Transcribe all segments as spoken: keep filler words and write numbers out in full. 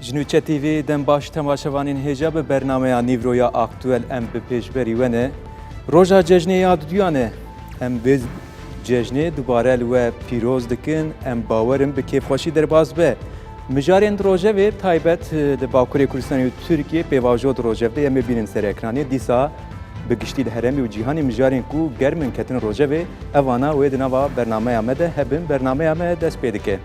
Ji Nûçe T V dem baş temaşevanên hêja bi bernameya Nîvroya Aktuel em bi pêşberî we ne. Roja cejnê ya duduyan e. Em vê cejnê dubare li we pîroz dikin. Em bawer in bi kêfxweşî derbas be. Mijarên di rojevê taybet, e, li Bakurê Kurdistanê û Tirkiyê pêvajo di rojevê em ê bînin ser ekranê. Dîsa bi giştî li herêmê û cîhanê mijarên ku germ in ketin rojevê, evana wê di nava bernameya me de hebin. Bernameya me dest pê dike.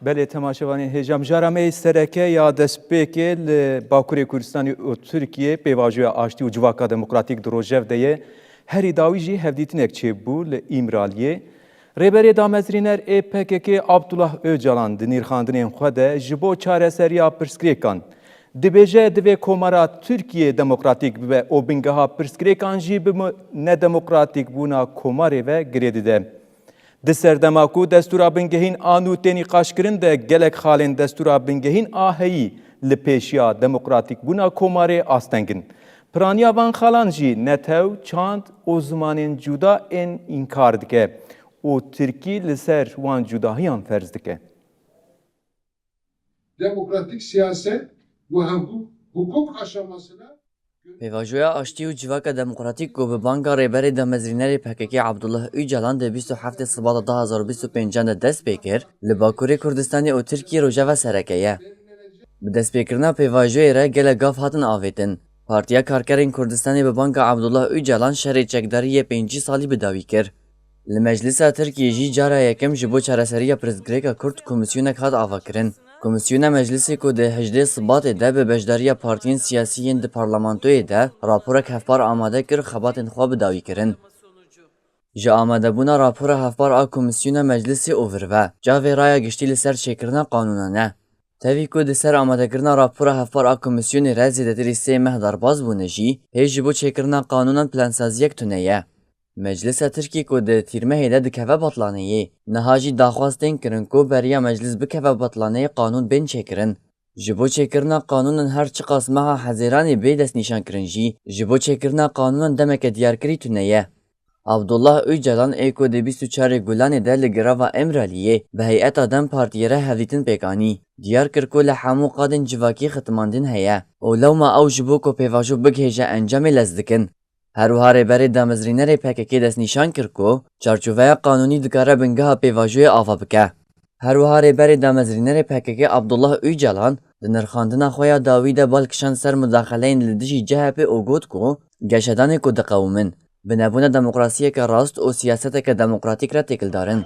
Belê, temaşevanên hêja, mijara me yê sereke ya destpêkê li Bakurê Kurdistanê û Tirkiyê pêvajoya aştî û civaka demokratîk di rojev de ye. Herî dawî jî hevdîtinek çêbû li Îmraliyê. Rêberê damezrîner ê P K K Abdullah Ocalan di nirxandinên xwe de ji bo çareseriya pirsgirêkan dibêje, divê komara Tirkiyê demokratîk bibe û bingeha pirsgirêkan jî bi nedemokratîkbûna komarê ve girê dide. Di serdema ku destûra bingehîn a nû tê nîqaşkirin de, gelek xalên destûra bingehîn a heyî li pêşiya demokratîkbûna komarê asteng in. Piraniya van xalan jî netew, çand û zimanên cuda ên înkar dike û tirkî li ser wan cudahiyan ferz dike. Demokratik siyaset ve hukuk, hukuk aşamasına Pêvajoya aştî û civaka demokratîk ku bi banga rêberê damezrînerê P K K Abdullah Ocalan di bîst û heftê Sibata du hazar û bîst û pêncan de dest pê kir, li Bakurê Kurdistanê û Tirkiyê rojeva sereke ye. Bi destpêkirina pêvajoyê re gelek gav hatin avêtin. Partiya Karkerên Kurdistanê bi banga Abdullah Ocalan şerê çekdarî yê pêncî salî bi dawî kir. Li Meclisa Tirkiyê jî cara yekem ji bo çareseriya pirsgirêka Kurd komîsyonek hat avakirin. Komîsyona Meclisê ku di hejdê Sibatê de bi beşdariya partiyên siyasî yên di parlamentoyê de raporek hevpar amade kir, xebatên xwe bi dawî kirin. Ji amadebûna rapora hevpar a Komîsyona Meclisê û vir ve, çavê raya giştî li ser çêkirina qanûnan e. Tevî ku di ser amadekirina rapora hevpar a Komîsyonê re zêdetirî sê meh derbas bûne jî, hê ji bo çêkirina qanûnan plansaziyek tune ye. Meclisa Tirkî ku di tîrmehê de dikeve betlaneyê, niha jî daxwaz tên kirin ku beriya meclis bikeve betlaneyê qanûn bên çêkirin. Ji bo çêkirina qanûnan her çiqas meha Hezêranê bê destnîşankirin jî, ji bo çêkirina qanûnan demeke diyarkirî tune ye. Abdullah Ocalan ê ku di bîst û çarê Gulanê de li girava Îmraliyê bi heyeta DEM Partiyê re hevdîtin pêk anî, diyar kir ku li hemû qadên civakî xitmandin heye û lewma ew ji bo ku pêvajo bigihêje encamê lez dikin. Her wiha rêberê damezrînerê P K K destnîşan kir ku çarçoveya qanûnî dikare bingeha pêvajoyê ava bike. Her wiha rêberê damezrînerê P K K Abdullah Ocalan di nirxandina xwe ya dawî de bal kişand ser mudaxeleyên li dijî C H P û got ku geşedanê ku diqewimin, bi nebûna demokrasiyeke rast û siyaseteke demokratîk re têkildar in.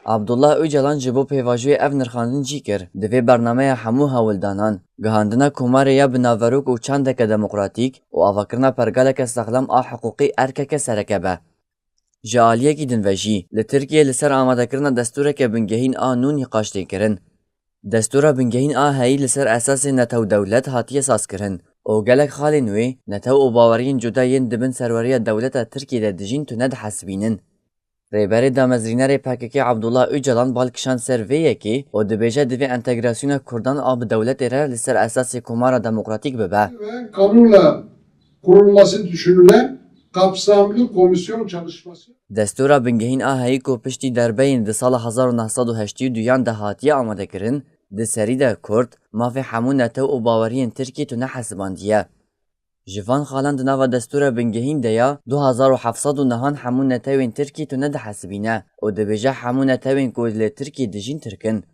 Abdullah Ocalan ji bo pêvajoyê ev nirxandin jî kir, divê bernameya hemû hewldanan, gihandina komarê ya bi naverok û çandeke demokratîk û avakirina pergaleke sexlem a hiqûqî erkeke sereke be. Ji aliyekî din ve jî, li Tirkiyê li ser amadekirina destûreke bingehîn a nû nîqaş tê kirin. Destûra bingehîn a heyî li ser esasê netew dewlet hatiye sazkirin û gelek xalên wê netew û baweriyên cuda yên di bin serweriya dewleta Tirkiyê de dijîn tune dihesibînin. Rêberê damezrînerê P K K Abdullah Ocalan bal kişand ser vê yekê û dibêje divê entegrasyona Kurdan a bi dewletê re li ser esasê komara demokratîk bibe. Ve kanunla kurulması düşünülen kapsamlı komisyon çalışması. Destûra bingehîn a heyî ku piştî derbeyên di sala hezar û neh sed û heştê û duyan de hatiye amadekirin, di serî de Kurd, mafê hemû netew û baweriyên Tirkiyê tune hesibandiye. Ji van xalan di nava destûra bingehîn de ya du hezar û heft sed û nehan hemû netewên Tirkiyê tune dihesibîne û dibêje hemû netewên ku li Tirkiyê dijîn Tirk in.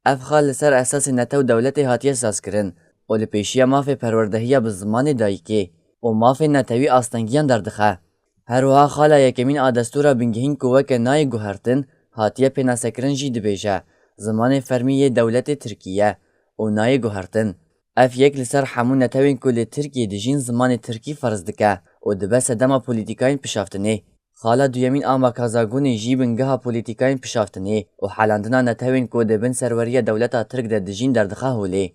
Ev xal li ser esasê netew dewletê hatiye sazkirin û li pêşiya mafê perwerdehiya bi zimanê dayikê û mafên netewî astengiyan derdixe. Her wiha xala yekemîn a destûra bingehîn ku weke nayê guhertin hatiye pênasekirin jî dibêje, zimanê fermî yê dewletê Tirkî ye û nayê guhertin. Ev yek li ser hemû netewên ku li Tirkiyê dijîn zimanê Tirkî ferz dike û dibe sedema polîtîkayên pişaftinê. Xala duyemîn a Makazagunê jî bingeha polîtîkayên pişaftinê û helandina netewên ku di bin serweriya dewleta Tirk de dijîn derdixe holê.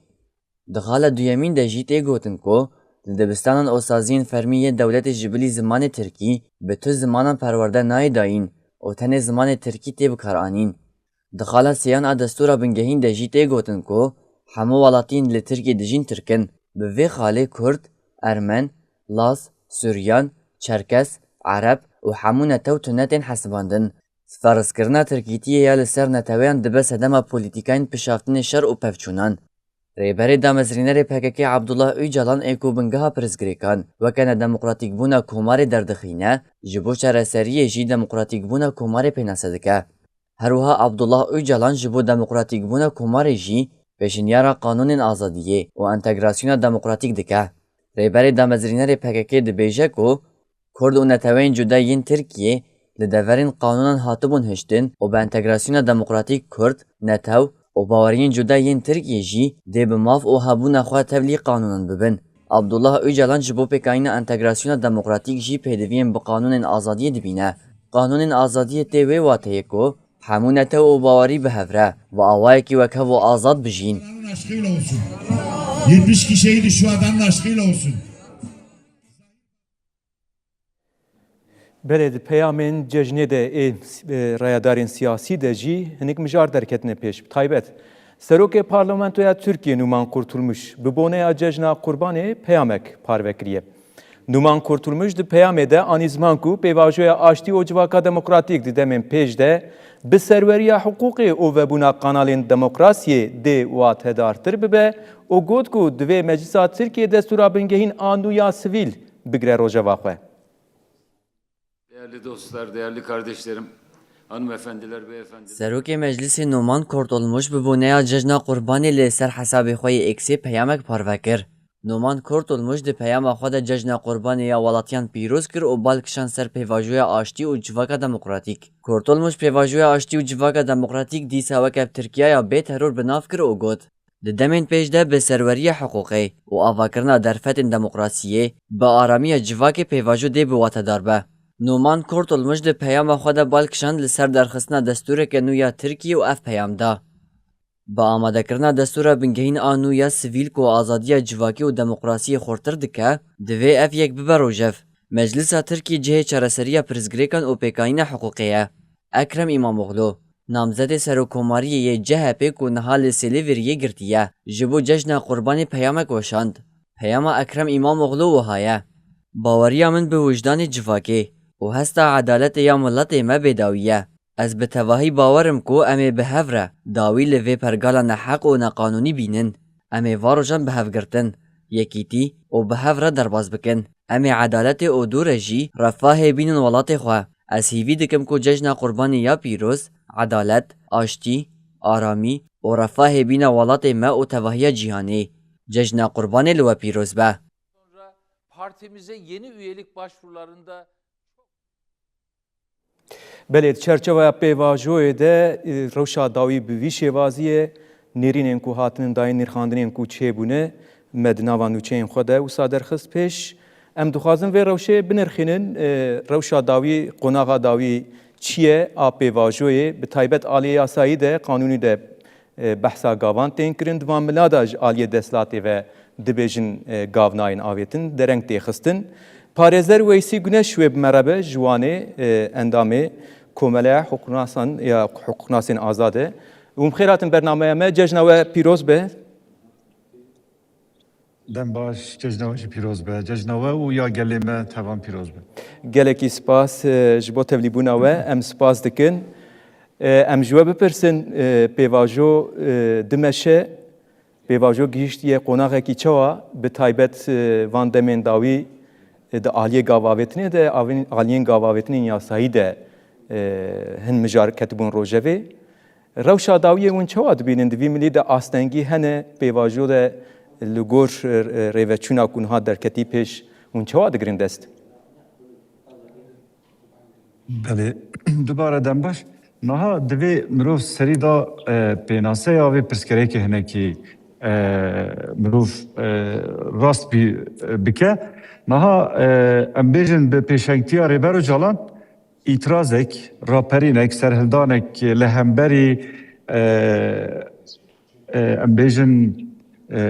Di xala duyemîn de jî tê gotin ku di dibistanan û saziyên fermî yê dewletê ji bilî zimanê Tirkî bi tu zimanan perwerde nayê dayîn û tenê zimanê Tirkî tê bikaranîn. Di xala sêyan a destûra bingehîn de jî tê gotin ku hemû welatiyên li Tirkiyê dijîn Tirk in. Bi vê xalê Kurd, Ermen, Laz, Suryan, Çerkes, Ereb û hemû netew tune tên hesibandin. Ferzkirina tirkîtiyê ya li ser neteweyan dibe sedema polîtîkayên pişaftinê şer û pevçûnan. Rêberê damezrînerê P K K Abdullah Ocalan ê ku bingeha pirsgirêkan weke nedemokratîkbûna komarê derdixîne, ji bo çareseriyê jî demokratîkbûna komarê pênase dike. Her wiha Abdullah Ocalan ji bo demokratîkbûna komarê jî pêşinyara qanûnên azadiyê û entegrasyona demokratîk dike. Rêberê damezrînerê P K K dibêje ku Kurd û neteweyên cuda yên Tirkiyê li deverên qanûnan hatibûn hiştin û bi entegrasyona demokratîk Kurd, netew û baweriyên cuda yên Tirkiyê jî dê bi maf û hebûna xwe tevlî qanûnan bibin. Abdullah Ocalan ji bo pêkanîna entegrasyona demokratîk jî pêdiviyên bi qanûnên azadiyê dibîne. Qanûnên azadiyê tê wê wateyê ku hemû netew û bawerî bi hev re bi awayekî wekhev û azad bijîn. Aşkıyla olsun. Yetmiş kişiydi şu adam aşkıyla olsun. Belê di peyamên cejnê de ê, e, rayedarên siyasî de jî hinek mijar derketine pêş. Bi taybet, Serokê Parlamentoya Tirkiyê Numan Kurtulmuş bi boneya Cejna Qurbanê peyamek parve kiriye. Numan Kurtulmuş di peyamê de anî ziman ku pêvajoya aştî û civaka demokratîk di demên pêş de bi serweriya hiqûqê û vebûna kanalên demokrasiyê dê watedartir bibe û got ku divê Meclisa Tirkiyê destûra bingehîn a nû ya sivîl bigire rojeva xwe. Değerli dostlar, değerli kardeşlerim, hanımefendiler, beyefendiler. Serokê Meclisê Numan Kurtulmuş bi boneya Cejna Qurbanê li ser hesabê xwe yê X-ê peyamek parve kir. Numan Kurtulmuş di peyama xwe de Cejna Qurbanê ya welatiyan pîroz kir û bal kişand ser pêvajoya aştî û civaka demokratîk. Kurtulmuş pêvajoya aştî û civaka demokratîk dîsa weke bi Tirkiyaya bê teror bi nav kir û got, Di demên pêş de bi serweriya hiqûqê û avakirina derfetên demokrasiyê bi aramiya civakê pêvajo dê bi watedar be. Numan Kurtulmuş di peyama xwe de bal kişand li ser derxistina destûreke nû ya Tirkiyê û ev peyam da, Bi amadekirina destûra bingehîn a nû ya sivîl ku azadiya civakî û demokrasiyê xurtir dike, divê ev yek bibe rojev. Meclisa Tirkiyê cihê çareseriya pirsgirêkan û pêkanîna hiqûqê ye. Ekrem Îmamoğlu, namzetê serokkomariyê yê C H P ku niha li Silîveriyê girtiye, ji bo Cejna Qurbanê peyamek weşand. Peyama Ekrem Îmamoğlu wiha ye, Baweriya min bi wijdanê civakê û hesta edaletê ya miletê me bêdawî ye. Ez bi tevahî bawer im ku em ê bi hev re dawî li vê pergala neheq û neqanûnî bînin. Em ê van rojan bi hev girtin, yekîtî û bi hev re derbas bikin. Em ê edaletê û dû re jî refahê bînin welatê xwe. Ez hîvî dikim ku Cejna Qurbanê ya pîroz, edalet, aştî, aramî û refahê bîna welatê me û tevahiya cîhanê. Cejna Qurbanê li we pîroz be. Sonra partimize yeni üyelik başvurularında Belê, di çerçeveya pêvajoyê de, e, rewşa dawî bi vî şêvazî ye. Nêrînên ku hatinin dayîn, nirxandinên ku çêbûne, me di nava nûçeyên xwe de wisa derxist pêş. Em dixwazin vê rewşê binirxînin, e, rewşa dawî, qonaxa dawî çi ye a pêvajoyê, bi taybet aliyê yasayî de, qanûnî de e, behsa gavan tên kirin. Di van mila de ji aliyê desthilatê ve dibêjin, e, gav nayên avêtin, dereng tê xistin. Parêzer Weysî Guneş wê bi me re be, ji Wanê, e, endamê Komeleya Hiqûqnasan ya Hiqûqnasên Azad e. Hûn bi xêr hatin bernameya me, cejna we pîroz be. Dem baş, cejna we jî pîroz be. Cejna we û ya gelê me tevan pîroz be. Gelekî spas, e, ji bo tevlîbûna we, em spas dikin. E, em ji we bipirsin, e, pêvajo, e, dimeşe, pêvajo gihîştiye qonaxekî çawa, bi taybet, e, van demên dawî, e, di aliyê gavavêtinê de, avên-, aliyên gavavêtinên yasayî de, e, hin mijar ketibûn rojevê. Rewşa dawiyê hûn çawa dibînin? Di vî milî de astengî hene, pêvajo de li gor, e, rêveçûna ku niha derketî pêş, hûn çawa digirin dest? Belê, dubare dem baş. Niha divê mirov serî da, e, pênaseya vê pirsgirêkê hinekî, e, mirov, e, rast bî, e, bike. Niha, e, em bêjin bi pêşengtiya Rêber Ocalan, îtirazek, raperînek, serhildanek li hemberî, e, e, em bêjin, e,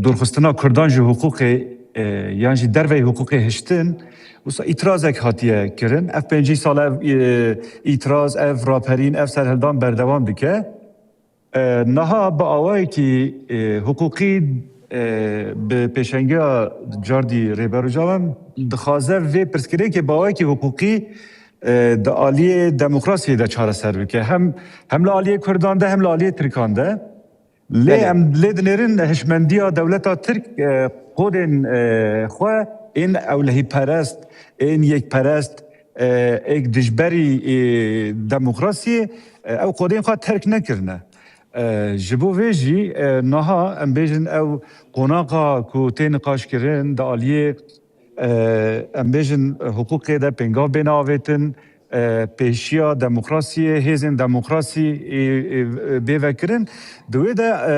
dûrxistina Kurdan ji hiqûqê, e, yan jî derveyî hiqûqê hiştin, wisa îtirazek hatiye kirin. Ev pêncî sal ev, e, îtiraz, ev raperîn, ev serhildan berdewam dike. E, niha bi awayekî, e, hiqûqî e, bi pêşengiya cardî Rêber Ocalan dixwaze vê pirsgirêkê bi awayekî hiqûqî, e, di aliyê demokrasiyê de çareser bike. Hem, hem li aliyê Kurdan de hem li aliyê Tirkan de. Lê Belê. em lê dinêrin hişmendiya dewleta Tirk, e, qodên, e, xwe ên ewlehîperest, ên yekperest, e, êk dijberî, e, demokrasiyê, e, ew qodên xwe terk nekirine. E, ji bo vê jî, e, niha em bêjin ew qonaxa ku tê niqaşkirin di aliyê, e, em bêjin hiqûqê de pêngav bêne avêtin, e, pêşiya demokrasiyê, hêzên demokrasî, e, e, bê vekirin. Di wê de, e,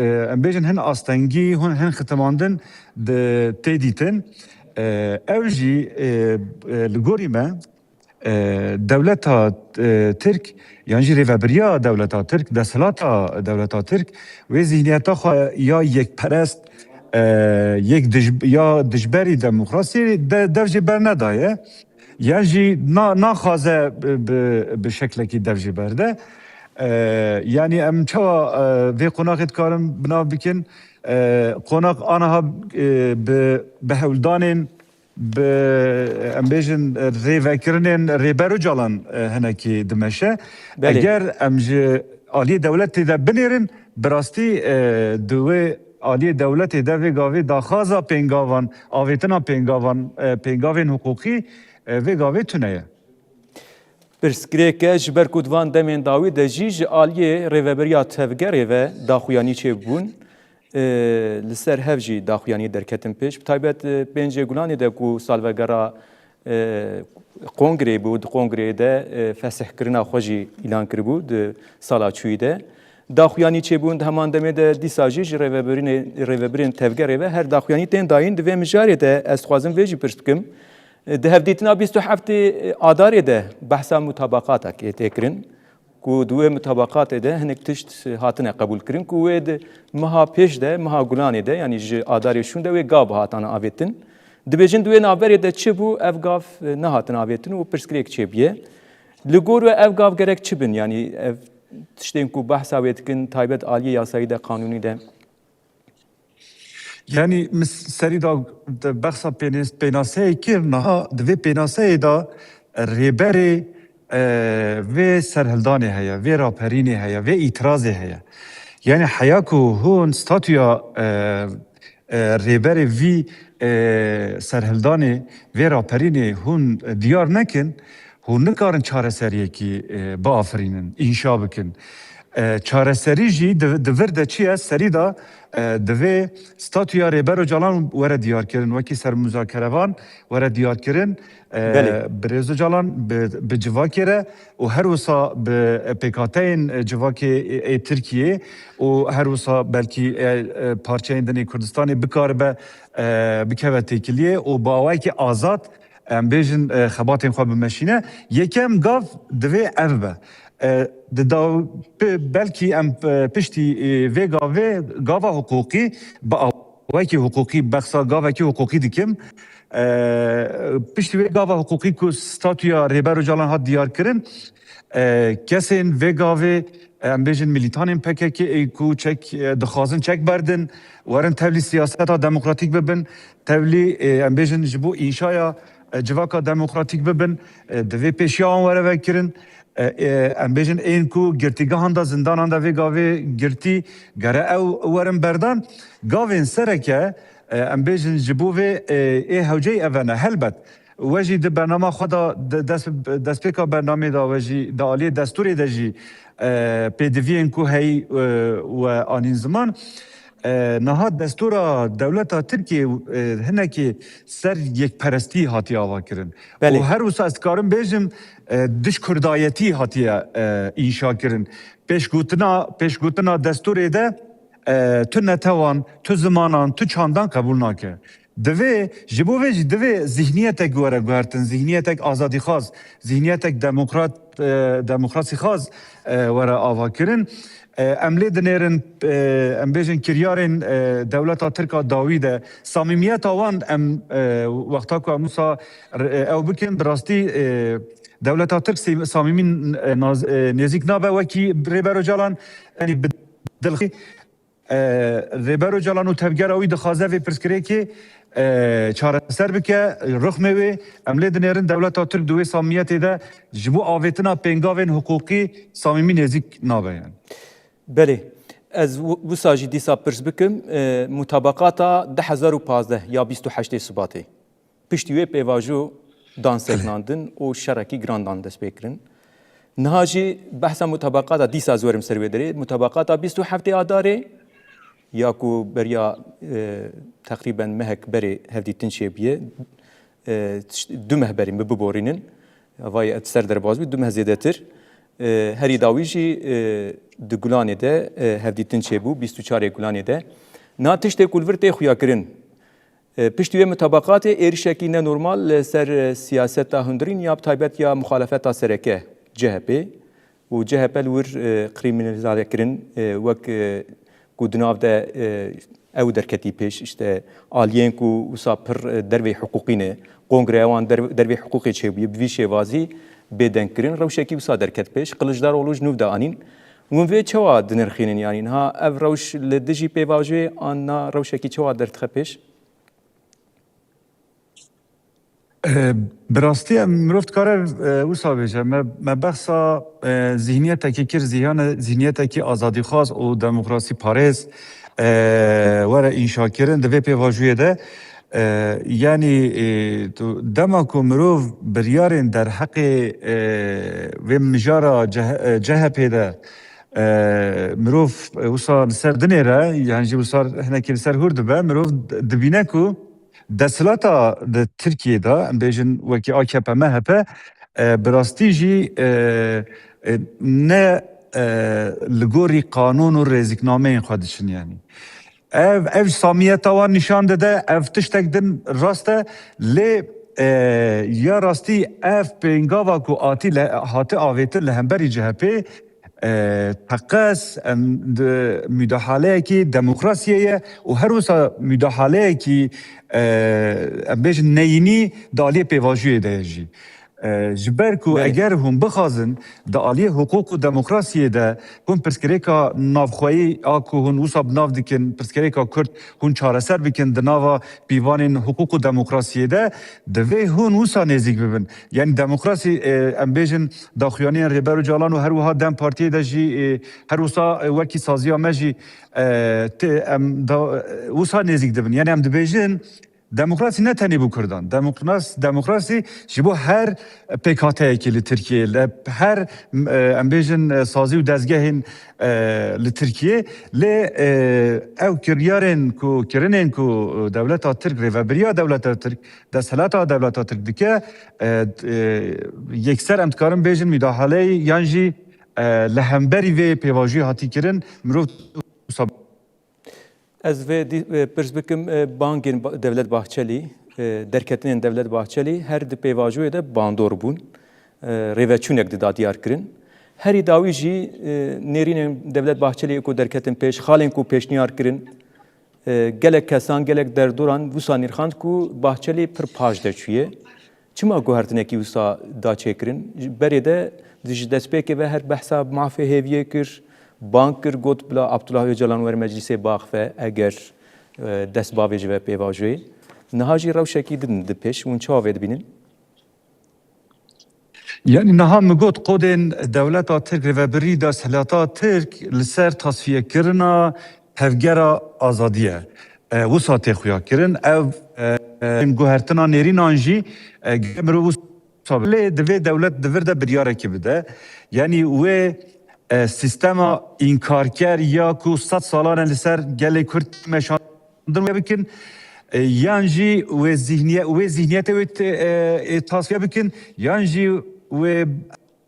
e, em bêjin hin astengî, hin, hin xitimandin di tê dîtin. E, ew jî, e, e, li gorî me, e, dewleta, e, Tirk, yan jî rêvebiriya dewleta Tirk, desthilata dewleta Tirk, wê zihniyeta xwe ya yekperest, e, yek dij-, ya dijberî demokrasiyê de, dev jê bernedaye. Yan jî na-, naxwaze bi, bi, bi şeklekî dev jê berde. E, yanî em çawa, e, vê qonaxê dikarin binav bikin? E, qonax aniha, e, bi, bi hewldanên bi, em bêjin, rêvekirinên Rêber Ocalan, e, hinekî dimeşe. Belê. Eger em ji aliyê dewletê de binêrin, bi rastî, e, di wê aliyê dewletê de vê gavê daxwaza pêngavan, avêtina pêngavan, e, pêngavên hiqûqî, e, vê gavê tune ye. Pirsgirêk e, ji ber ku di van demên dawî de jî ji aliyê Rêveberiya Tevgerê ve daxuyanî çêbûn. E, li ser hev jî daxuyanî derketin pêş. Bi taybet, e, pêncê Gulanê de ku salvegera, e, kongreyê bû, di kongreyê de, e, fesihkirina xwe jî îlan kiribû di sala çûyî de. Daxuyanî çêbûn, di heman demê de dîsa jî ji rêvebirînê-, rêvebirên tevgerê ve her daxuyanî tên dayîn. Di vê mijarê de ez dixwazim vê jî pirs bikim. E, di hevdîtina bîst û heftê Adarê de behsa mutabaqatekê tê kirin. Ku di wê mutabaqatê de hinek tişt hatine qebûlkirin, ku wê di meha pêş de, meha Gulanê de, yanî ji Adarê şûn de wê gav hatane avêtin. Dibêjin di wê navberê de çi bû, ev gav, e, nehatin avêtin û pirsgirêk çêbûye. Li gor we ev gav gerek çi bin? Yanî ev tiştên ku behsa wê dikin, taybet aliyê yasayî de, qanûnî de? Yanî min serî da de behsa pênês-, pênaseyê kir, niha di vê pênaseyê de rêberê, e, vê serhildanê heye, vê raperînê heye, vê îtirazê heye. Yanî heya ku hûn statuya, e, e, rêberê vî, e, serhildanê, vê raperînê hûn diyar nekin, hûn nikarin çareseriyekî, e, biafirînin, înşa bikin. E, çareserî jî di, di vir de çi ye? Serî de, e, divê statuya Rêber Ocalan were diyarkirin, wekî sermuzakerevan were diyarkirin. E, Belê. Birêz Ocalan bi, bi civakê re û her wisa bi pêkhateyên civakê ê Tirkiyê û her wisa belkî, e, e, parçeyên din ê Kurdistanê bikaribe, e, bikeve têkiliyê û bi awayekî azad em bêjin, e, xebatên xwe bimeşîne. Yekem gav divê ev be. E, di daw-, pi-, belkî em, e, piştî, e, vê gavê, gava hiqûqî bi awayekî hiqûqî, behsa gavekî hiqûqî dikim. E, piştî vê gava hiqûqî ku statuya Rêber Ocalan hat diyarkirin, e, kesên vê gavê, e, em bêjin milîtanên P K K ê ku çek, e, dixwazin çek berdin, werin tevlî siyaseta demokratîk bibin, tevlî, e, em bêjin ji bo înşaya, e, civaka demokratîk bibin, e, divê pêşiya wan were vekirin. E, e, em bêjin ên ku girtîgehan de, zindanan de vê gavê girtî, gere ew werin berdan. Gavên sereke, e, em bêjin ji bo vê, e, ê hewceyî ev e ne. Helbet, we jî di bernama xwe de, de, dest, destpêka bernamê de we jî di aliyê destûrê de jî, e, pêdiviyên ku heyî, e, we anîn ziman. E, niha destûra dewleta Tirkiyê, e, hinekî ser yekperestî hatiye avakirin. Belê. Û her wisa ez dikarim bêjim, e, dij kurdayetî hatiye, e, înşa kirin. Pêşgotina, pêşgotina destûrê de, e, tu netewan, tu zimanan, tu çandan qebûl nake. Divê, ji bo vê jî divê zihniyetek were guhertin, zihniyetek azadîxwaz, zihniyetek demokrat, e, demokrasîxwaz, e, were avakirin. E, em lê dinêrin, e, em bêjin kiryarên, e, dewleta Tirk a dawî de samîmiyeta wan em, e, wexta ku em wisa, e, ew bikin, bi rastî, e, dewleta Tirk sî-, samîmî, e, naz-, e, nêzîk nabe wekî Rêber Ocalan, yanî bi dilxî e, Rêber Ocalan û tevgera wî dixwaze vê pirsgirêkê, e, çareser bike, rixmê wê. Em lê dinêrin dewleta Tirk di wê samiyetê de ji bo avêtina pêngavên hiqûqî samîmî nêzîk nabe yani. Belê. Ez wi-, wisa jî dîsa pirs bikim, e, mutabaqata du hezar û pazdeh ya bîst û heştê Sibatê. Piştî wê pêvajo dan sekinandin û şerekî giran dan destpêkirin. Niha jî behsa mutabaqata dîsa ez werim ser wê derê. Mutabaqata bîst û heftê Adarê ya ku beriya, e, teqrîben mehek berê hevdîtin çêbûye, e, tişt-, du meh berê min biborînin. Vay et ser derbaz bû, du meh zêdetir. E, herî dawî jî, e, di Gulanê de, e, hevdîtin çêbû, bîst û çarê Gulanê de. Na tiştê ku li vir tê xuyakirin, e, piştî wê mutabaqatê êrişekî nenormal li ser, e, siyaseta hundirîn ya bi taybet ya muxalefeta sereke C H P û C H P li wir, e, krîminalize kirin, e, wek, e, ku di nav de, e, ew derketî pêş, işte aliyên ku wisa pir, e, dervê hiqûqî ne, kongreya wan derv-, dervê hiqûqê çêbûye, bi vî şêvazî bêdeng kirin, rewşekî wisa derket pêş. Kiliçdaroglu ji nû de anîn. Hûn vê çawa dinirxînin? Yanî niha ev rewş li dijî pêvajoyê an na rewşekî çawa derdixe pêş? E, Bi rastî em mirov dikare, e, wisa bêje. Me, me behsa, e, zihniyetekî kir, zihane-, zihniyetekî azadîxwaz û demokrasî parêz, e, were înşa kirin di vê pêvajoyê de. E, yanî, e, tu, dema ku mirov biryarên derheqê, e, vê mijara C H, e, C H P de, e, mirov, e, wisa li ser dinêre, yan jî wisa hinekî li ser hûr dibe, mirov d-, dibîne ku desthilata di Tirkiyê de, em bêjin wekî A K P M H P, e, bi rastî jî, e, e, ne, e, li gorî qanûn û rêziknameyên xwe diçin, yanî. Ev, ev samiyeta wan nîşan dide, ev tiştek din rast e, lê, e, ya rastî ev pêngava ku hatî le-, hati avêtin li hemberî C H P, e, teqez, em, di, mudahaleyekî demokrasiyê ye û her wisa mudahaleyekî, e, em bêjin neyînî di aliyê pêvajoyê de ye jî. E, ji ber ku Belê. eger hûn bixwazin di aliyê hiqûq û demokrasiyê de hûn pirsgirêka navxweyî a ku hûn wisa bi nav dikin, pirsgirêka Kurd hûn çareser bikin di nava pîvanên hiqûq û demokrasiyê de, divê hûn wisa nêzîk bibin. Yanî demokrasî, e, em bêjin daxuyaniyên Rêber Ocalan û her wiha DEM Partiyê de jî, e, her wisa, e, wekî saziya me jî, e, tê, em da, wisa nêzîk dibin. Yanî em dibêjin demokrasî ne tenê bo Kurdan. Demokras-, demokrasî ji bo her pêkhateyekî li Tirkiyê, li her, e, em bêjin, e, sazî û dezgehên, e, li Tirkiyê. Lê, e, ew kiryarên ku, kirinên ku, e, dewleta Tirk, rêvebiriya dewleta Tirk, desthilata dewleta Tirk dike, e, e, yekser em dikarin bêjin mudahaleyê yan jî, e, li hemberî vê pêvajoyê hatî kirin, mirov wisa Ez vê dî-, e, pirs bikim, e, bangên Ba-, Devlet Bahçelî, e, derketinên Devlet Bahçelî her di pêvajoyê de bandor bûn. E, rêveçûnek dida diyar kirin. Herî dawî jî, e, nêrînên Devlet Bahçelî ku derketin pêş, xalên ku pêşniyar kirin, e, gelek kesan, gelek derdoran wisa nirxand ku Bahçelî pir paş de çûye. Çima guhertinekî wisa da çêkirin? Ji berê de ji destpêkê ve her behsa mafê hêviyê kir, bang kir, got bila Abdullah Ocalan were meclîsê biaxive eger, e, dest bavêje ve pêvajoyê. Niha jî rewşekî din di pêş. Hûn çawa vê dibînin? Yanî niha min got qodên dewleta Tirk, rêvebirî desthilata Tirk li ser tasfiyekirina tevgera azadî ye. E, wisa tê xuya kirin. Ev, e, e, guhertina nêrînan jî, e, mirov wisa, lê divê dewlet di vir de biryarekî bide. Yanî wê, e, sîstema înkarker ya ku sed salan e li ser gelê Kurd meşandin wê bikin, e, yan jî wê zihniye-, wê zihniyetê wê te-, e, e, tasfiye bikin, yan jî wê,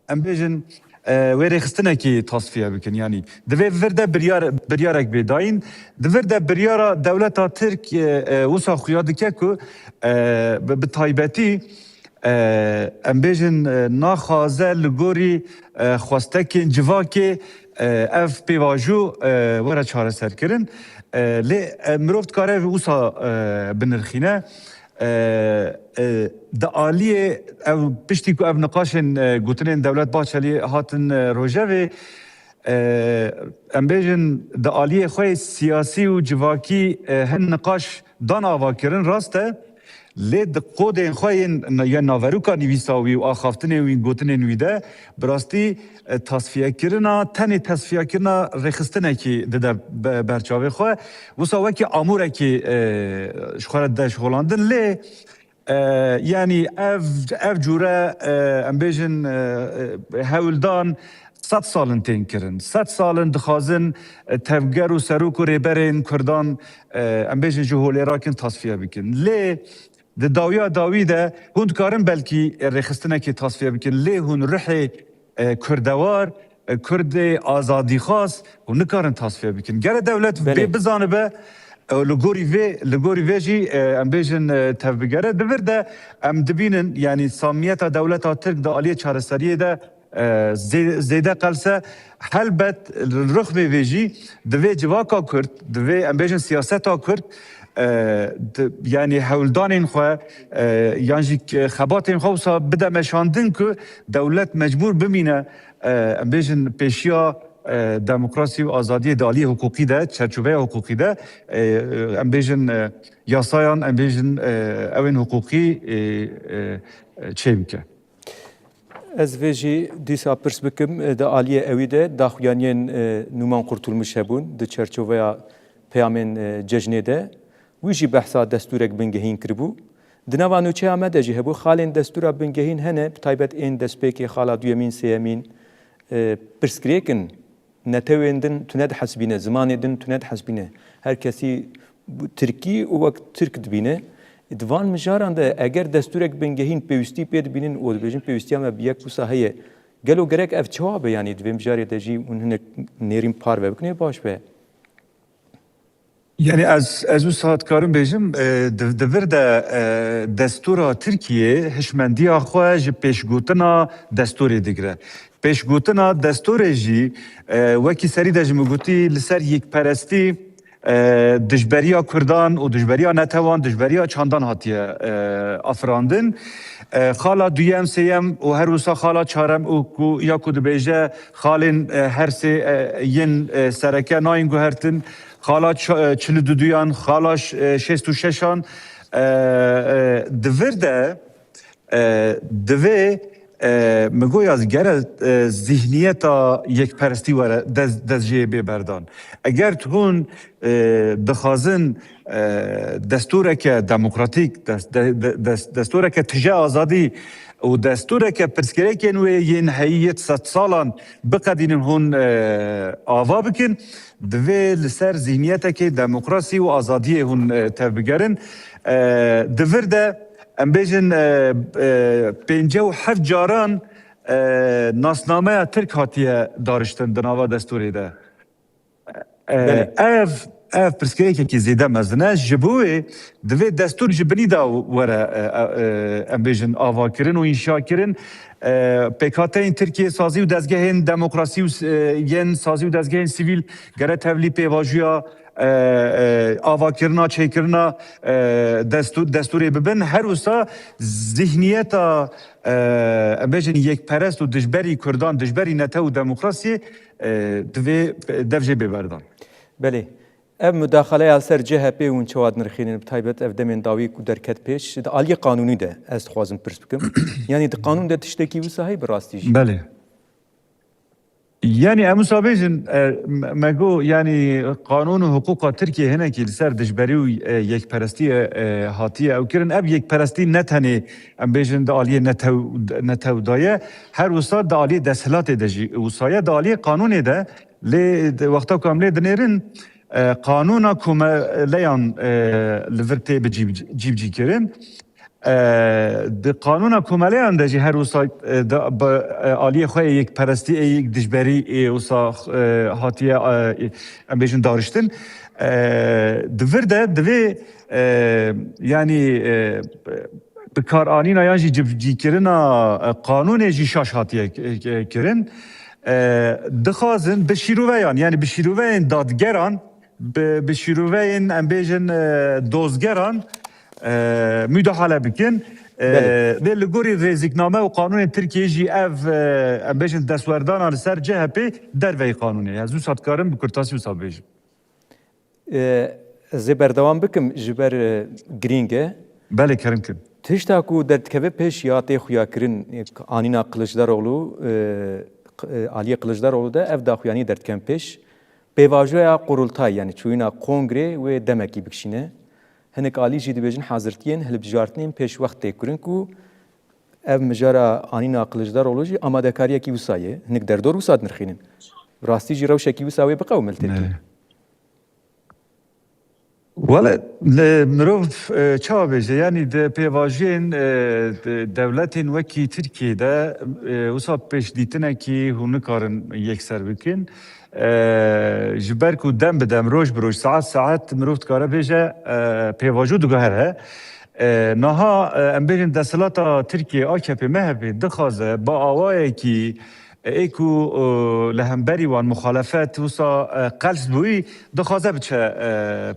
em bêjin, e, wê rêxistinekî tasfiye bikin. Yanî divê vir de biryar-, biryarek bê dayîn. Di vir de biryara dewleta Tirk, e, e, wisa xuya dike ku, e, bi, bi taybetî, e, em bêjin, e, naxwaze li gorî, e, xwestekên civakê, e, ev pêvajo, e, were çareserkirin. E, lê, e, mirov dikare wisa, e, binirxîne. E, e, di aliyê ev, piştî ku ev niqaşên, e, gotinên Dewlet Bahçelî hatin, e, rojevê, e, em bêjin di aliyê xwe yê siyasî û civakî, e, hin niqaş dan ava kirin, rast e. Lê di qodên xwe yên, yên naveroka nivîsa wî û axaftinên wî, gotinên wî de bi rastî, e, tasfiyekirina, tenê tasfiyekirina rêxistinekî dide be-, ber çavê xwe. Wisa wekî amûrekî, e, ji xwe re dide şixulandin. Lê, e, yanî ev, ev cûre, e, em bêjin, e, e, hewldan sed sal in tên kirin. Sed sal in dixwazin, e, tevger û serok û rêberên Kurdan, e, em bêjin ji holêrakin tasfiye bikin. Lê di dawiya dawî de hûn dikarin belkî, e, rêxistinekê tasfiye bikin. Lê hûn ruhê, e, Kurdewar, e, Kurdê azadîxwaz hûn nikarin tasfiye bikin. Gere dewlet Belê. Vê bizanibe, e, li gorî vê, li gorî vê jî, e, em bêjin, e, tevbigere. Di vir de em dibînin, yanî samiyeta dewleta Tirk di aliyê çareseriyê de, e, zê-, zêde qelse. Helbet li rixmê vê jî divê civaka Kurd, divê em bêjin siyaseta Kurd, e, di, yanî hewldanên xwe, e, yan jî k-, xebatên xwe wisa bide meşandin ku dewlet mecbûr bimîne, e, em bêjin pêşiya, e, demokrasî û azadiyê di aliyê hiqûqî de, çerçoveya hiqûqî de, e, em bêjin, e, yasayan, em bêjin, e, ewên hiqûqî, e, e, e, çêbike. Ez vê jî dîsa pirs bikim, e, di aliyê ewî de daxuyaniyên, e, Nûman Qurtulmuş hebûn di çerçoveya peyamên, e, cejnê de. Wî jî behsa destûrek bingehîn kiribû. Di nava nûçeya me de jî hebû xalên destûra bingehîn hene, bi taybet ên destpêkê xala duyemîn, sêyemîn, e, pirsgirêk in. Netewên din tune dihesibîne, zimanê din tune dihesibîne. Her kesî bu tirkî û wek tirk dibîne. Di van mijaran de eger destûrek bingehîn pêwîstî pê dibînin û dibêjin pêwîstiya me bi yek wisa heye, gelo gerek ev çawa be? Yanî di vê mijarê de jî hûn hinek nêrîn parve bikin ê baş be. Yanî ez, ez wisa dikarim bêjim, e, di, di vir de, e, destûra Tirkiyê hişmendiya xwe ji pêşgotina destûrê digire. Pêşgotina destûrê jî, e, wekî serî de ji min gotî, li ser yekperestî, e, dijberiya Kurdan û dijberiya netewan, dijberiya çandan hatiye, e, afirandin. E, xala duyem, sêyem û her wisa xala çarem û ku, ya ku dibêje xalên, e, her sê, e, yên, e, sereke nayên guhertin. Xala ç-, e, çil û duduyan, xala ş-, e, şêst û şeşan, e, e, di vir de, e, divê, e, min got ya gere, e, zihniyeta yekperestî were dest, dest jê bê berdan. Eger hûn, e, dixwazin, e, destûreke demokratîk, dest-, de-, de-, dest-, destûreke tije azadî û destûreke pirsgirêkên wê yên heyî yê sed salan biqedînin, hûn, e, ava bikin, divê li ser zihniyetekê demokrasî û azadiyê hûn, e, tevbigerin. E, di vir de, em bêjin, e, e, pêncî û heft caran, e, nasnameya Tirk hatiye dariştin di nava destûrê de. E, Belê. ev, ev pirsgirêkekî zêde mezin e. Ji bo wê divê destûr ji binî de were, e, e, e, em bêjin avakirin û înşakirin. E, pêkhateyên Tirkiyê sazî û dezgehên demokrasî û s-, e, yên sazî û dezgehên sivîl gere tevlî pêvajoya, e, e, avakirina, çêkirina, e, destû-, destûrê bibin. Her wisa zihniyeta, e, em bêjin yekperest û dijberî Kurdan, dijberî netew û demokrasiyê, e, divê dev jê bê berdan. Belê. Ev mudaxaleya li ser C H P hûn çawa dinirxînin, bi taybet ev demên dawî ku derket pêş, di aliyê qanûnî de ez dixwazim pirs bikim. Yanî di qanûn de tiştekî wisa heye bi rastî jî? Belê. Yanî em wisa bêjin, e, me, me got, yanî qanûn û hiqûqa Tirkiyê hinekî li ser dijberî û, e, yekperestiyê, e, hatiye ew kirin. Ev yekperestî ne tenê, em bêjin, di aliyê netew, netew de ye. Her wisa di aliyê desthilatê de jî wisa ye. Di aliyê qanûnê de, lê di wexta ku em lê dinêrin, e, qanûna komeleyan, e, li vir tê bi cî-, cîbicîkirin. E, di qanûna komeleyan de jî her wisa, e, di, bi, e, aliyê xwe yê yekperestî ê yek dijberî ê wisa, e, hatiye, e, em bêjin dariştin. E, di vir de divê, e, yanî, e, bikaranîna yan jî civcîkirina, e, qanûnê jî şaş hatiye k-, k-, kirin. E, dixwazin bi şîroveyan, yanî bi şîroveyên dadgeran, bi, bi şîroveyên, em bêjin, e, dozgeran, e, mudahale bikin. E, Belê. Lê li gorî rêzîkname û qanûnên Tirkiyê jî ev, e, em bêjin destwerdana li ser C H P derveyî qanûnê. Ez wisa dikarim bi kurtasî wisa bêjim. E, ez ê berdewam bikim, ji ber, e, girîng e. Belê, kerem kin. Tişta ku derdikeve pêş ya tê xuyakirin, e, anîna Kiliçdaroglu, e, q-, e, aliyê Kiliçdaroglu de ev daxuyanî derdikevin pêş. Pêvajoya qurultay, yanî çûyîna kongrê wê demekî bikişîne. Hinek alî jî dibêjin hazirtiyên hilbijartinên pêş wext tê kirin ku ev mijara anîna Kiliçdaroglu jî amadekariyekî wisa ye. Hinek derdor wisa dinirxînin. Rastî jî rewşekî wisa wê biqewime li Tirkiyê. Belê. Wele, li mirov, e, çawa bêje? Yanî di pêvajoyên, e, di dewletên wekî Tirkiyê de, e, wisa pêşdîtinekî hûn nikarin yekser bikin. E, ji ber ku dem bi dem, roj bi roj, saet saet mirov dikare bêje, e, pêvajo diguhere. E, niha, e, em bêjin desthilata Tirkiyê, A K P, M H P dixwaze bi awayekî ê ku, e, li hemberî wan muxalefet wisa, e, qels bûyî, dixwaze biçe, e,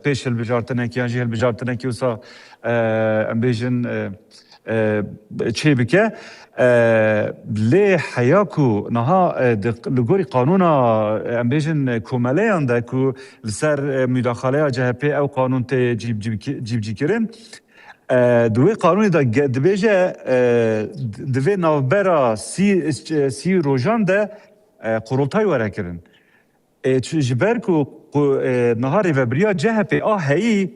pêş hilbijartinekî yan jî hilbijartinekî wisa, e, em bêjin, e, e, çê bike. E, lê heya ku niha, e, di, li gorî qanûna, e, em bêjin, e, komeleyan de ku li ser, e, mudaxaleya C H P ew qanûn tê cîbcî-, cîbicîkirin, E, di wê qanûnê de ge-, dibêje, e, di vê navbera sî, sî rojan de, e, qurultay were kirin. E, çi-, ji ber ku, ku, e, niha rêvebiriya C H P a heyî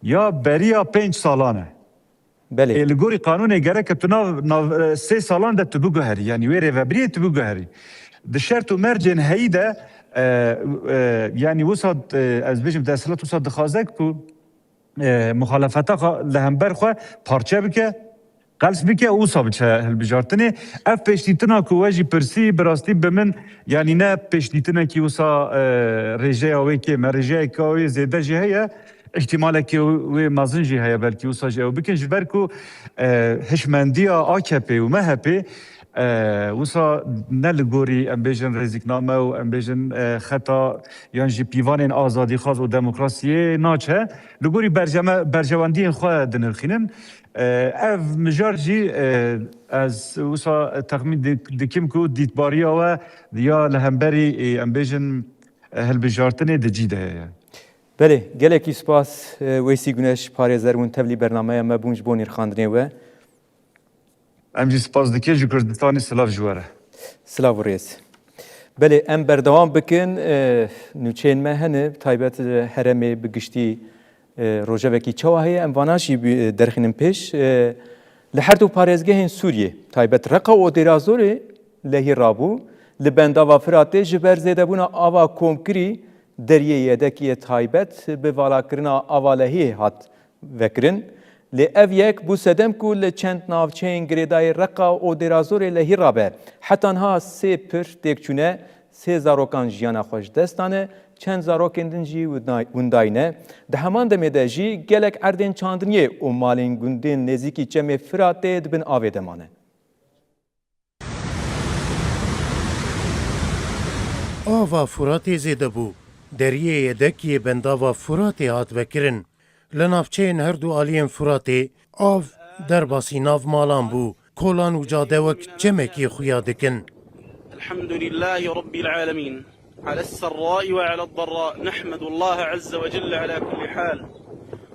ya beriya pênc salan e. Belê. E, li gorî qanûnê gereke tu nav, nav, e, sê salan de tu biguherî. Yanî wê rêvebiriyê tu biguherî. Di şert û mercên heyî de, e, e, yanî wisa, e, ez bêjim desthilat wisa dixwaze ku e, muxalefeta xwe li hember xwe parçe bike, qels bike û wisa biçe hilbijartinê. Ev pêşdîtina ku we jî pirsî, bi rastî bi min, yanî ne pêşdîtinekî wisa, e, rêjeya wê kêm e, rêjeyeke wê zêde jî heye, îhtimalekî wê mezin jî heye, belkî wisa jî ew bikin, ji ber ku, e, hişmendiya A K P û M H P, E, wisa ne li gorî, em bêjin, rêzîkname û, em bêjin, e, xeta yan jî pîvanên azadîxwaz û demokrasiyê naçe. Li gorî berjeme-, berjewendiyên xwe dinirxînin. E, ev mijar jî, e, ez wisa texmîn dik-, dikim ku dîtbariya we ya li hemberî, e, em bêjin, e, hilbijartinê di cî de heye. Belê, gelekî spas, e, Weysî Guneş, parêzer hûn tevlî bernameya me bûn ji bo nirxandinê we. Em jî spas dikin ji Kurdistanê, silav ji we re. Silav û rêz. Belê, em berdewam bikin. E, nûçeyên me hene, taybet, e, herêmê bi giştî, e, rojevekî çawa heye, em vana jî bi-, derxînin pêş. E, li her du parêzgehên Sûriyê, taybet Reqa û Dêrazorê lehî rabû. Li Bendava Firatê ji ber zêdebûna ava komkirî deriyê yedekî yê taybet bi valakirina ava lehiyê hat vekirin. Lê ev yek bû sedem ku li çend navçeyên girêdayî Reqa û Dêrazorê lehî rabe. Heta niha sê pir têk çûne, sê zarokan jiyana xwe ji dest dane, çend zarokên din jî winday-, windayî ne. Di heman demê de jî gelek erdên çandiniyê û malên gundên nêzîkî Çemê Firatê di bin avê de mane. Ava Furatê zêde bû. Deriyê yedek yê Bendava Furatê hat vekirin. Li navçeyên her du aliyên Furatê av derbasî nav malan bû. Kolan û cade wek çemekî xuya dikin. الحمد لله رب العالمين على السراء وعلى الضراء، نحمد الله عز وجل على كل حال،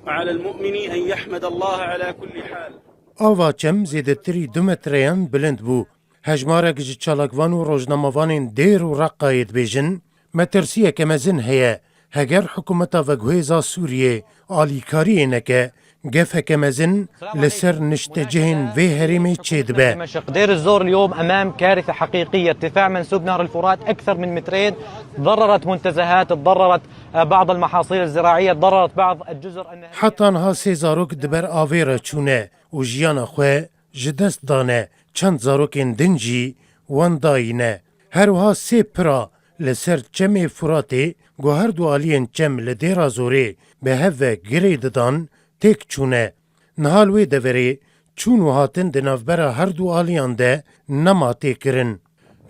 وعلى المؤمن أن يحمد الله على كل حال. Ava çem zêdetirî du metreyan bilind bû. Hejmarek ji çalakvan û rojnamevanên Dêr û Reqayê dibêjin, metirsiyeke mezin heye. Heger hikûmeta veguhêza Sûriyê alîkariyê neke, gefeke mezin li ser niştecihên vê herêmê çêdibe. دمشق. دير الزور اليوم أمام كارثة حقيقية، ارتفاع منسوب نهر الفرات أكثر من مترين، ضررت منتزهات، تضررت، آه، بعض المحاصيل الزراعية، تضررت بعض الجزر النهرية. Heta niha sê zarok di ber avê re çûne û jiyana xwe ji dest dane, çend zarokên din jî wendayî ne. Her wiha sê pira li ser Çemê Furatê, ku her du aliyên çem li Dêra Zorê bi hev ve girê didan, têk çûne. Niha li wê deverê çûn û hatin di navbera her du aliyan de nema têkirin.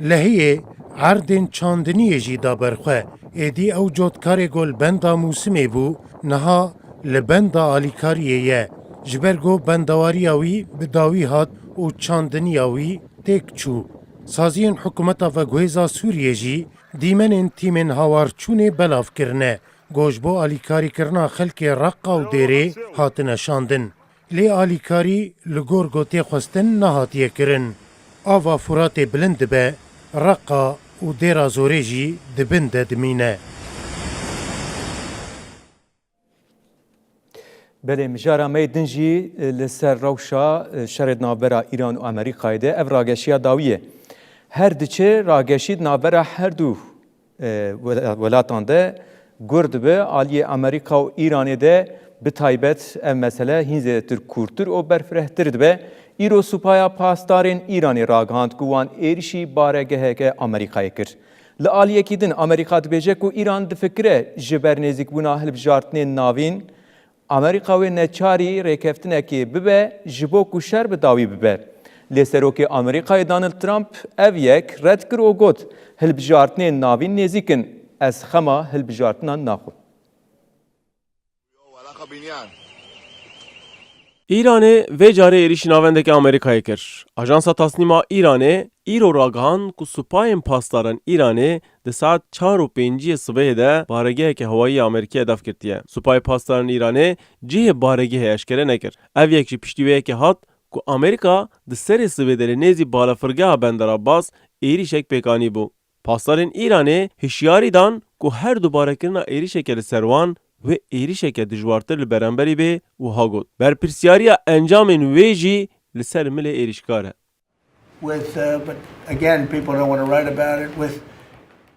Lehiyê erdên çandiniyê jî da ber xwe. Êdî ew cotkarê ku li benda mûsimê bû, niha li benda alîkariyê ye. Ji ber ku bendewariya wî bi dawî hat û çandiniya wî têk çû. Saziyên hikûmeta veguhêza Sûriyê jî dîmenên tîmên hawarçûnê belav kirine, ku ji bo alîkarîkirina xelkê Reqa û Dêrê hatine şandin. Lê alîkarî li gor ku tê xwestin nehatiye kirin. Ava Furatê bilind dibe, Reqa û Dêra Zorê jî di bin de dimîne. Belê, mijara me yê din jî, e, li ser rewşa, e, şerê di navbera Îran û Amerîkayê de ev rageşiya dawî ye. Her diçe rageşî di navbera her du, e, wela-, welatan de gur dibe. Aliyê Amerîka û Îranê de bi taybet ev mesele hîn zêdetir kûrtir û berfirehtir dibe. Îro Supaya Pasdarên Îranê ragihand ku wan êrişî baregeheke Amerîkayê kir. Li aliyekî din, Amerîka dibêje ku Îran difikire ji ber nêzîkbûna hilbijartinên navîn, Amerîka wê neçarî rêkeftinekê bibe ji bo ku şer bi dawî bibe. Lê Serokê Amerîkayê Donald Trump ev yek red kir û got, hilbijartinên navîn nêzîk in, ez xema hilbijartinan naxwim. Îranê vê carê êrîşî navendeke Amerîkayê kir. Ajansa Tasnîma Îranê îro ragihand ku supayên pasdaran Îranê di saet çar û pênciyê sibehê de baregeheke hewayî ya Amerîkayê hedef girtiye. Supayê pasdaran Îranê cihê baregehê eşkere nekir. Ev yek ji piştî wê yekê hat ku Amerîka di serê sibê de li nêzî balafirgeha Bender Abbas êrîşek pêk anîbû. Pasdarên Îranê hişyarî dan ku her du barekirina êrîşeke li ser wan wê êrîşeke dijwartir li beramberî bê û ha got, berpirsyariya encamên wê jî li ser milê êrîşkar e. With, uh, but again, people don't wanna write about it with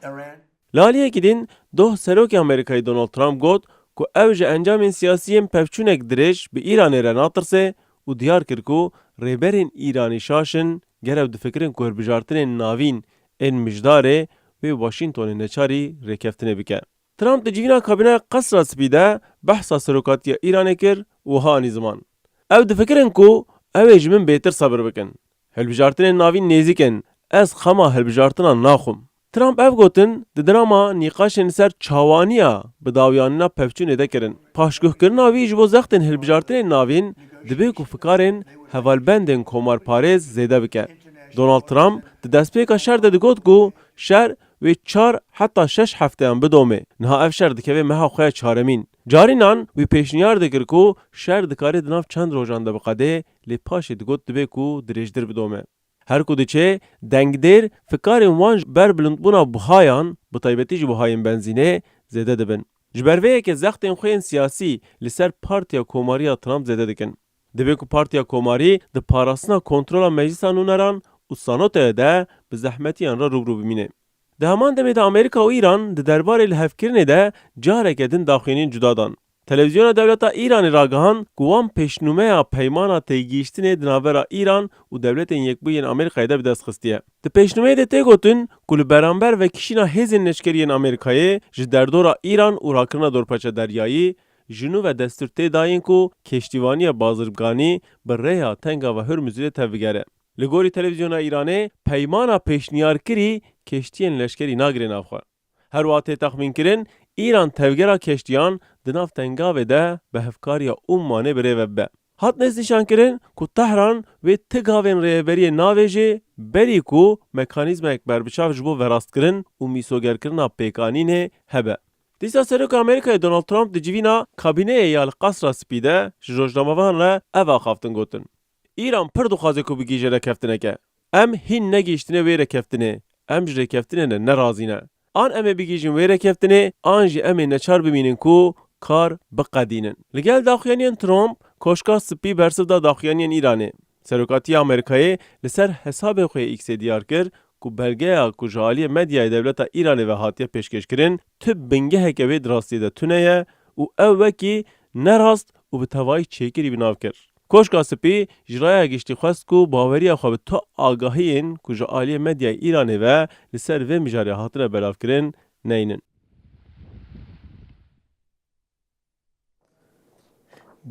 Iran. Li aliyekî din doh Serokê Amerîkayê Donald Trump got ku ew ji encamên siyasî yên pevçûnek dirêj bi Îranê re natirse û diyar kir ku rêberên Îranî şaş in, ger ew difikirin ku hilbijartinên navîn ên mijdarê wê Washingtonê neçarî rêkeftinê bike. Trump di civîna kabîneya Qesra Spî de behsa serokatiya Îranê kir û wiha anî ziman, ew difikirin ku ew ê ji min bêtir sebir bikin. Hilbijartinên navîn nêzîk in. Ez xema hilbijartinan naxwim. Trump ev gotin di drama nîqaşên li ser çawaniya bidawiyanîna pevçûnê de kirin. Paşguhkirina wî ji bo zextên hilbijartinên navîn dibe ku fikarên hevalbendên komarparêz zêde bike. Donald Trump di destpêka şer de digot ku şer wê çar heta şeş hefteyan bidome. Niha ev şer dikeve meha xwe ya çaremîn. Carînan wî pêşniyar dikir ku şer dikare di nav çend rojan de biqede, lê paşê digot dibe ku dirêjtir bidome. Her ku diçe, dengdêr fikarên wan ji ber bilindbûna buhayan, bi taybetî jî buhayên benzînê, zêde dibin. Ji ber vê yekê zextên xwe yên siyasî li ser Partiya Komarî ya Trump zêde dikin. Dibe ku Partiya Komarî di parastina kontrola Meclisa Nûneran û Sanotayê de bi zehmetiyan re rû bi rû bimîne. Di heman demê de Amerîka û Îran di derbarê lihevkirinê de careke din daxuyaniyên cuda dan. Televîzyona dewleta Îranê ragihand ku wan pêşnûmeya peymana têgihîştinê di navbera Îran û Dewletên Yekbûyî yên Amerîkayê de bi dest xistiye. Di pêşnûmeyê de tê gotin ku li beramber vekişîna hêzên leşkerî yên Amerîkayê ji derdora Îran û rakirina dorpaça deryayî, ji nû ve destûr tê dayîn ku keştîvaniya bazirganî bi rêya Tengava Hurmuzê de tevbigere. Li gorî televîzyona Îranê, peymana pêşniyarkirî keştiyên leşkerî nagire nav xwe. Her wiha tê texmînkirin, Îran tevgera keştiyan di nav Tengavê de bi hevkariya Ummanê bi rê ve bibe. Hat nêznîşankirin ku Tehran wê ti gavên rêveberiyê navêje, berî ku mekanîzmayek berbiçav ji bo verastkirin û mîsogerkirina pêkanînê hebe. Dîsa Serokê Amerîkayê Donald Trump di civîna kabîneyê ya li Qesra Spî de ji rojnamevan re ev axaftin gotin, Îran pir dixwaze ku bigihîje rêkeftineke. Em hîn negihîştine wê rêkeftinê. Em ji rêkeftinê re ne razî ne. An em ê bigihîjin wê rêkeftinê, an jî em ê neçar bimînin ku kar biqedînin. Li gel daxuyaniyên Trump, Koşka Spî bersiv da daxuyaniyên Îranê. Serokatiya Amerîkayê li ser hesabê xwe yê X-ê diyar kir ku belgeya ku ji aliyê medyayê dewleta Îranê ve hatiye pêşkêşkirin, tu bingeheke wê di rastiyê de tune ye û ew wekî nerast û bi tevayî çêkirî bi nav kir. Koşka Spî ji raya giştî xwest ku baweriya xwe bi tu agahiyên ku ji aliyê medyayê Îranê ve li ser vê mijarê hatine belavkirin neynin.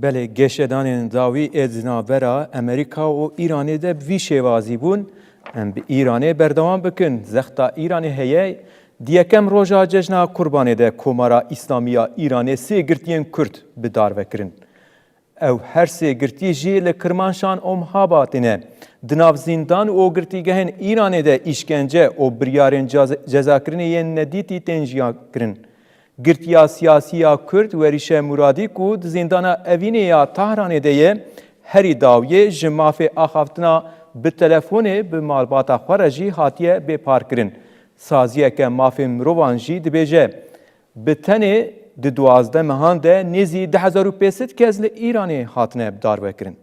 Belê, geşedanên dawî ê di navbera Amerîka û Îranê de bi vî şêwazî bûn. Em bi Îranê berdewam bikin. Zexta Îranê heye. Di yekem roja cejna Qurbanê de Komara Îslamî ya Îranê sê girtiyên Kurd bi dar ve kirin. Ew her sê girtî jî li Kirmanşan û Mihabatê ne. Di nav zîndan û girtîgehên Îranê de îşkence û biryarên ceza-, cezakirinê yên nedîtî tên jiyakirin. Girtiya siyasî ya Kurd Werîşe Muradî ku di zîndana Evînê ya Tahranê de ye, herî dawiyê ji mafê axaftina bi telefonê bi malbata xwe re jî hatiye bêparkirin. Saziyeke mafên mirovan jî dibêje, bi tenê di duwazdeh mehan de nêzî du hezar û pênc sed kes li Îranê hatine bidarvekirin.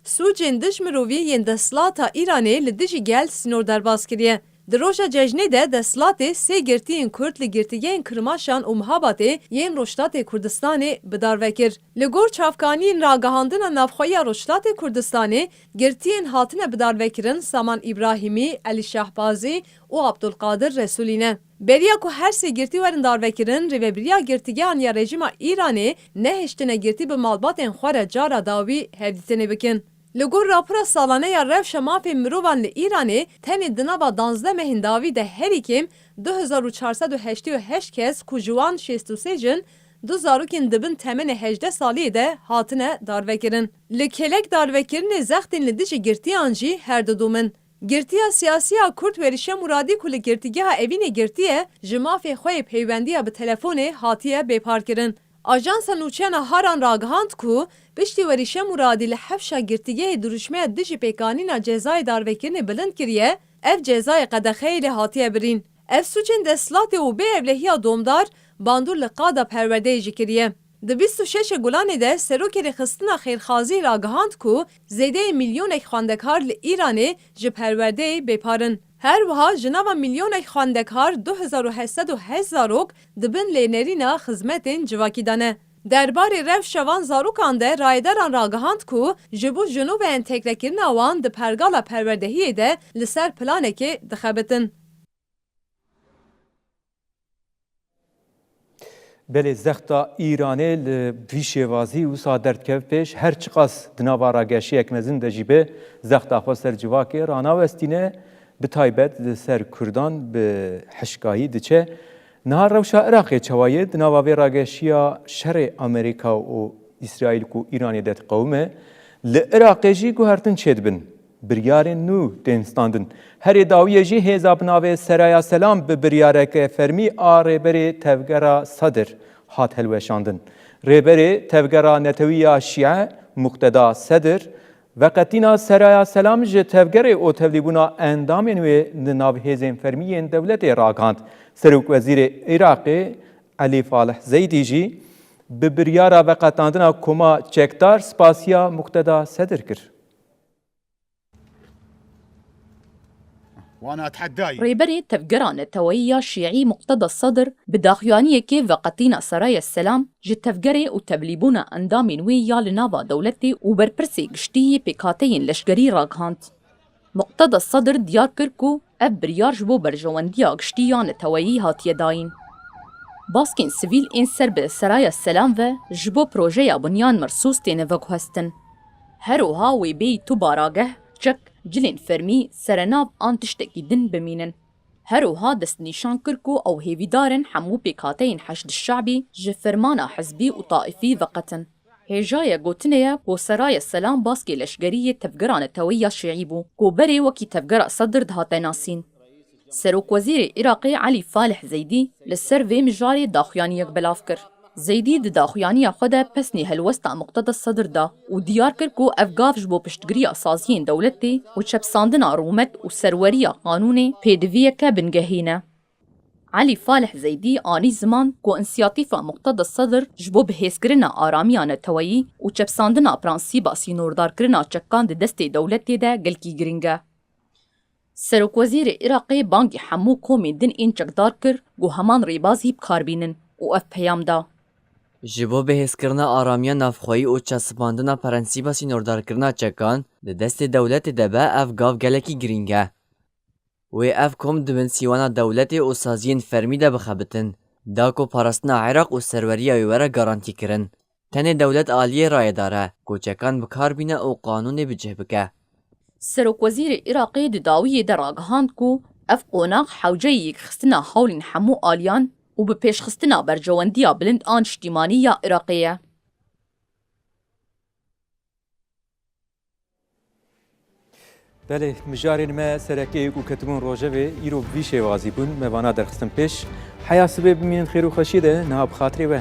Sûcên dij mirovî yên desthilata Îranê li dijî gel sînor derbas kiriye. Di roja cejnê de desthilatê sê girtiyên Kurd li girtîgehên Kirmaşan û Mihabatê yên Rojhilatê Kurdistanê bi dar ve kir. Li gor çavkaniyên ragihandina navxweyiya Rojhilatê Kurdistanê, girtiyên hatine bidarvekirin Saman Îbrahîmî, Elî Şahbazî û Abdulqadir Resûlî ne. Beriya ku her sê girtî werin darvekirin, rêvebiriya girtîgehan ya rejîma Îranê nehiştine girtî bi malbatên xwe re cara dawî hevdîtinê bikin. Li gor rapora salane ya rewşa mafên mirovan li Îranê, tenê di nava danzdeh mehên dawî de herî kêm du hezar û çar sed û heştê û heşt kes ku ji wan şêst û sê jin, du zarokên di bin temenê hejdeh saliyê de hatine darvekirin. Li kêlek darvekirinê zextên li dijî girtiyan jî her du dom in. Girtiya siyasî ya Kurd Werîşe Muradî ku li Girtîgeha Evînê girtî ye, ji mafê xwe yê peywendiya bi telefonê hatiye bêparkirin. Ajansa Nûçeyana Haran ragihand ku piştî Werîşe Muradî li Hefşa Girtîgehê dirûşmeya dijî pêkanîna cezayê darvekirinê bilind kiriye, ev cezayê qedexeyê lê hatiye birîn. Ev sûcên desthilatê û bê ewlehiya domdar bandor li qada perwerdeyê jî kiriye. Di bîst û şeşê Gulanê de Serokê Rêxistina Xêrxazî ragihand ku zêdeyê milyonek xwendekar li Îranê ji perwerdeyê bêpar in. Her wiha ji nava milyonek xwendekar du hezar û heşt sed û heşt zarok di bin lênerîna xizmetên civakî de ne. Derbarê rewşa van zarokan de rayedaran ragihand ku ji bo jinû ve entegrekirina wan di pergala perwerdehiyê de li ser planekê dixebitin. Belê zexta Îranê li vî şêwazî wisa derdikeve pêş, her çiqas di nava rageşiyek mezin de jî be, zexta xwe ser civakê ranawestîne, bi taybet li ser Kurdan bi hişkahî diçe. Niha rewşa Iraqê çawa ye? Di nava vê rageşiya şerê Amerîka û Îsraîl ku Îranê de diqewime, li Iraqê jî guhertin çêdibin. Biryarên nû tên standin. Herê dawiyê jî hêza bi navê Seraya Selam bi biryareke fermî a rêberê tevgera Sedir hat hilweşandin. Rêberê tevgera netewî ya Şîe Muqteda Sedir, veqetîna Seraya Selam ji tevgerê û tevlîbûna endamên wê di nav hêzên fermî yên dewletê ragihand. Serokwezîrê Iraqê Elî Falih Zeydî jî bi biryara veqetandina koma çekdar spasiya Muqteda Sedir kir. Rêberê Tevgera Neteweyî ya Şîî Muqteda Sedir bi daxuyaniyekê veqetîna Seraya Selam ji tevgerê û tevlîbûna endamên wê ya li nava dewletê û berpirsê giştî yê pêkhateyên leşkerî ragihand. Muqteda Sedir diyar kir ku ev biryar ji bo berjewendiya giştî ya neteweyî hatiye dayîn. Baskên sivîl ên ser bi Seraya Selam ve ji bo projeya Bunyan Mersûs têne veguhestin. Her wiha wê bêyî tu barageh, çek, cilên fermî, serenav an tiştekî din bimînin. Her wiha destnîşan kir ku ew hêvîdar in hemû pêkhateyên Heşd Şe'bî ji fermana hizbî û taîfî veqetin. Hêjayê gotinê ye ku Seraya Selam baskê leşkerî yê tevgera neteweyî ya Şîî bû ku berê wekî tevgera Sedir dihate nasîn. Serokwezîrê Iraqê Elî Falih Zeydî li ser vê mijarê daxuyaniyek belav kir. Zeydî di daxuyaniya xwe de pesnê helwesta Muqteda Sedir da û diyar kir ku ev gav ji bo piştgiriya saziyên dewletê û çepsandina rûmet û serweriya qanûnê pêdiviyeke bingehîn e. Elî Falih Zeydî anî ziman ku însiyatîfa Muqteda Sedir ji bo bihêzkirina aramiya neteweyî û çepsandina prensîba sînordarkirina çekan di destê dewletê de gelkî girîng e. Serokwezîrê Iraqê bangî hemû komên din ên çekdar kir ku heman rêbazî bi kar bînin û ev peyam da. Ji bo bihêzkirina aramiya navxweyî û çesipandina prensîba sînordarkirina çekan di destê dewletê de be, ev gav gelekî girîng e. Wê ev kom di bin sîwana dewletê û saziyên fermî de bixebitin, da ku parastina Iraq û serweriya wê were garantîkirin. Tenê dewlet aliyê rayedar e, ku çekan bi kar bîne û qanûnê bi cih bike. Serokwezîrê Iraqê di dawiyê de ragihand ku ev qonax hewceyê yekxistina hewlên hemû aliyan û bi pêşxistina berjewendiya bilind a niştîmanî ya Iraqê ye. Belê, mijarên me sereke ku ketibûn rojevê, îro bi vî şêwazî bûn, me vana derxistin pêş. Heya sibê bimînin xêr û xweşiyê de, niha bi xatirê we.